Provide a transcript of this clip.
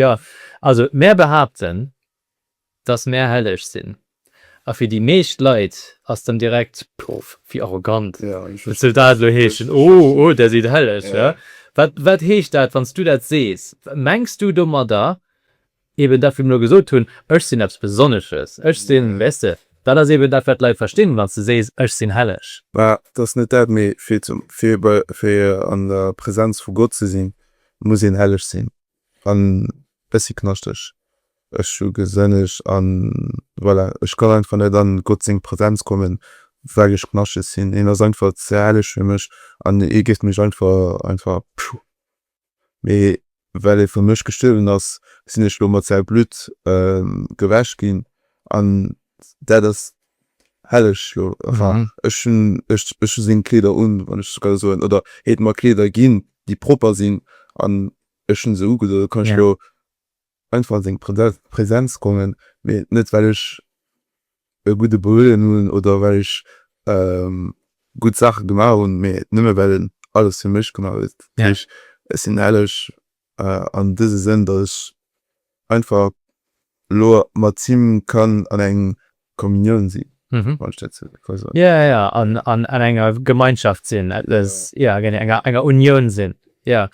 Jo, also mär behaapten, dass mär helleg sinn. A fir déi meescht Leit ass dann direkt, Puff, wéi arrogant, wat soll dat elo heeschen, oh, oh, där sidd helleg, ja. Wat, wat heescht dat, wann s du dat sees? Mengs du domadder eben dat, wat mir elo gesot hunn, ech sinn eppes Besonnesches, ech sinn, weess de, dat ass eben dat, wat d'Leit verstinn, wann s de sees, ech sinn helleg. Mä et ass net dat, mee fir zum, fir bei, fir an der Präsenz vu Gott ze sinn, muss een helleg sinn. An ech si knaschteg. Ech hu gesënnegt an voilà, ech kann einfach net an Gott seng Präsenz kommen, well ech knaschteg sinn. Hien ass einfach ze helleg fir mech an hie géif mech einfach, einfach pffu. Mee well e fir mech gestuerwen ass, sinn ech lo mat säi Blutt gewäsch ginn an dat ass helleg lo. Enfin, ech hunn, ech hu seng Kleeder un, wann ech esou ka soen, oder hie huet mer Kleeder ginn, déi propper sinn an ech hunn se ugedoen, da kann ech jo einfach an seng Präsenz kommen, mee net well ech e gudde Behuelen hunn oder well ech gutt Saache gemaach hunn, mee nëmme well en alles fir mech gemaach huet. Dat heescht, ech sinn helleg an dëse Sënn, datt ech einfach elo mat him kann an eng Kommunioun sinn, wann ech dat esou ka soen. Jo, jo, an an enger Gemeinschaft sinn, eppes, jo, genee, enger Unioun sinn, jo.